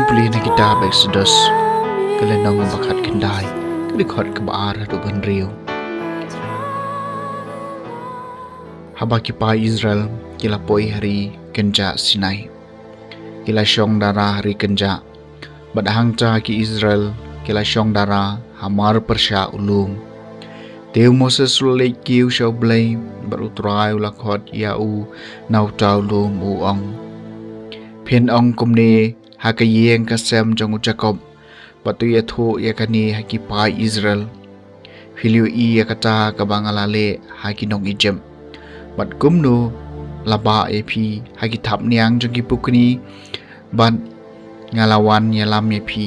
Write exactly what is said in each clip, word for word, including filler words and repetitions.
Pule na kitab Exodus, ka lynnong ba khatkhyndai, ka dkhot kaba ar haduh ba hynriew. Haba ki paid Israel ki la poi ha ri kynjah Sinai, ki la shong dara ha ri kynjah, bad hangta ki Israel ki la shong dara ha mar pyrshah u lum. Te u Moses u la leit kiew sha U Blei, bad U Trai u la khot ïa u na uta u lum, u ong: Phin ong kumne ha ka ïing ka sem jong u Jakob, bad to ïathuh ïa kane ha ki paid Israel: Phi la ïohi ïa kata kaba nga la leh ha ki nong Ijipt, bad kumno la bah ïa phi ha ki thapniang jong ki pukni, bad nga la wan ïalam ïa phi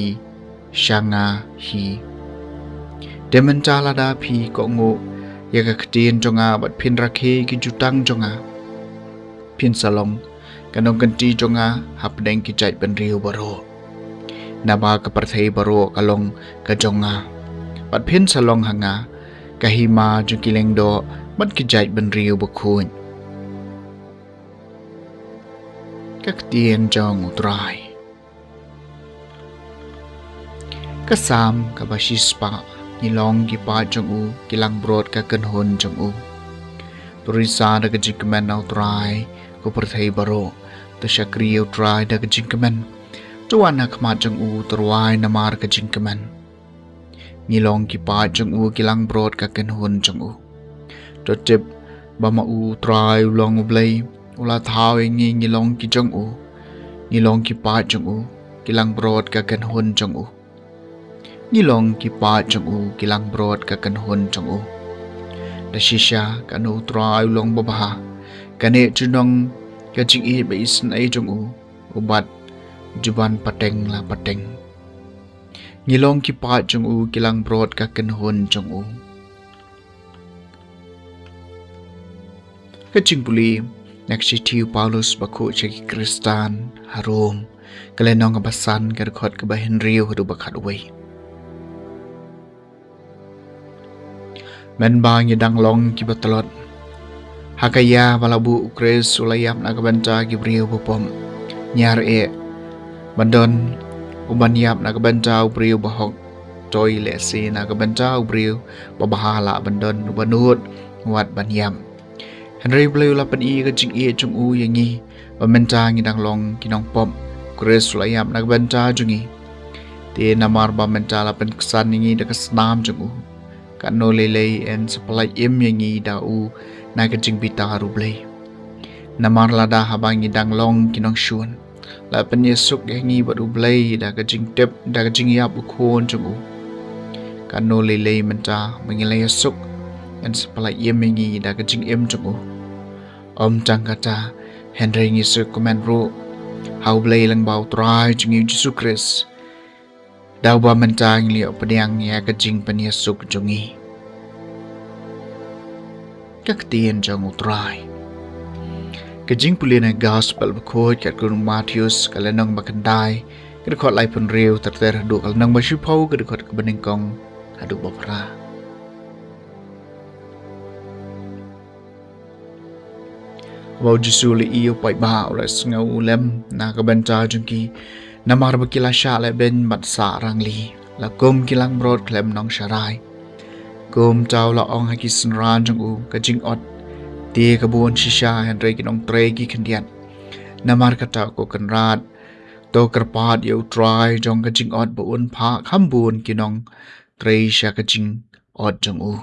sha nga hi. Te mynta lada phi kohnguh ïa ka ktien jong nga bad phin rakhe ki jutang jong nga, phin sa long ka nongkynti jong nga hapdeng ki jaitbynriew baroh, naba ka pyrthei baroh ka long ka jong nga, bad phin sa long ha nga ka hima jong ki lyngdoh bad ki jaitbynriew bakhuid. Ka ktien jong U Trai. Ka Salm kaba shispah. Ngi long ki paid jong u, ki langbrot ka kynhun jong u. To risa da ka jingkmen na U Trai, ko pyrthei baroh. To shakri ïa U Trai da ka jingkmen. To wan ha khmat jong u, to rwai namar ka jingkmen. Ngi long ki paid jong u, ki langbrot ka kynhun jong u. To tip ba ma U Trai u long U Blei, u la thaw ïa ngi, ngi long ki jong u. Ngi long ki paid jong u, ki langbrot ka kynhun jong u. Ngi long ki paid jong u, ki langbrot ka kynhun jong u. Da shisha katno U Trai u long babha, kane junom ka jingïeit ba isynei jong u, u bat juban pateng la pateng. Ngi long ki paid jong u, ki langbrot ka kynhun jong u. Ka jingpule na ka shithi u Paulus bakhuid sha ki Khristan ha Rom, ka lynnong kaba san, ka dkhot kaba hynriew haduh ba khatwei. Mynba ngi dang long kiba tlot, ha ka ïa ba la buh u Khrist u la ïap na ka bynta ki briew ba pop. Ñiar eh ban don uban ïap na ka bynta u briew ba hok, to lehse na ka bynta u briew ba bha lah ban don uba nud wat ban ïap. Hynrei U Blei u la pyni ka jingïeit jong u ïa ngi, ba mynta ngi dang long ki nongpop, u Khrist u la ïap na ka bynta jong ngi. Te namar ba mynta la pynksan ïa ngi da ka snam jong u, katno lei lei yn sa pyllait im ïa ngi da u na ka jingbitar U Blei. Namar lada haba ngi dang long ki nongshun la pynïasuk ïa ngi bad U Blei da ka jingtip, da ka jingïap u Khun jong u, katno lei lei mynta ba ngi la ïasuk yn sa pyllait im ïa ngi da ka jingim jong u. Ym tang kata, hynrei ngi sngewkmen ruh ha U Blei lyngba U Trai jong ngi U Jisu Khrist, da uba mynta ngi la ïoh pdiang ïa ka jingpynïasuk jong ngi. Ka ktien jong U Trai. Ka jingpule na ka Gospel bakhuid katkum u Mathaios, ka lynnong ba khyndai, ka dkhot laiphew hynriew ter ter haduh ka lynnong ba shiphew, ka dkhot kaba nyngkong haduh ba phra. Haba u Jisu u la ïohi u paidbah, u la sngew lem na ka bynta jong ki, namar ba ki la shah lehbeiñ bad sah rangli, la kum ki langbrot khlem nongsharai. Kumta u la ong ha ki synran jong u: Ka jingot te ka bun shisha, hynrei ki nongtrei ki khyndiat. Namar kata, ko Kynrad, to kyrpad ïa U Trai jong ka jingot ba un phah kham bun ki nongtrei sha ka jingot jong u.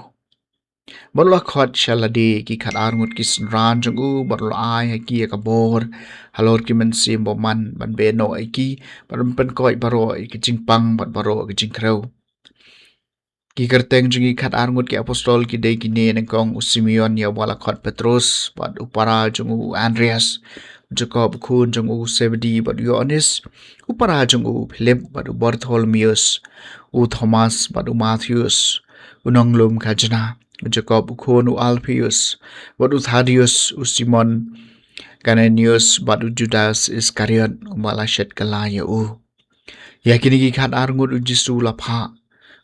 Bad u la khot sha lade ki khatar ngut ki synran jong u, bad u la ai ha ki ïa ka bor halor ki mynsiem bymman, ban beh noh ïa ki, bad ban pynkoit baroh ïa ki jingpang bad baroh ki jingkhrew. Ki kyrteng jong ki khatar ngut ki apostol ki dei kine: nyngkong, u Simeon, ïa uba la khot Petros, bad u para jong u, u Andreas, u Jakob u khun jong u, u Sebedi, bad u Ïoannis, u para jong u, u Philip, bad u Bartholomeus, u Thomas, bad u Mathaios u nonglum khajna, u Jakob u khun u Alpheus, bad u Thadeus, u Simon Kananius, bad u Judas Iskariot, uba la shet kylla ïa u. Ïa kine ki khatar ngut u Jisu u la phah.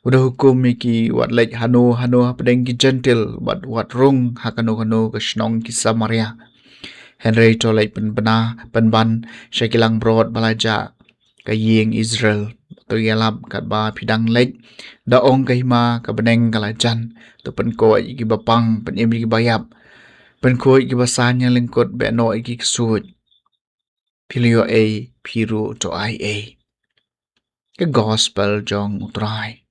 U da hukum ïa ki wat leit hano hano hapdeng ki Jentil, bad wat rung ha kano kano ka shnong ki Samaria. Hynrei to leit pynbna, pynban sha ki langbrot ba la jah ka ïing Israel, to ïalap katba phi dang leit. Da ong ka hima, ka bneng ka la jan. To pynkoit ïa kiba pang, pynim ïa kiba ïap. Pynkhuid ïa kiba saiñ ha lyngkut, beh noh ïa ki ksuid. Phi la ïoh ei, phi ruh to ai ei. Ka gospel jong U Trai.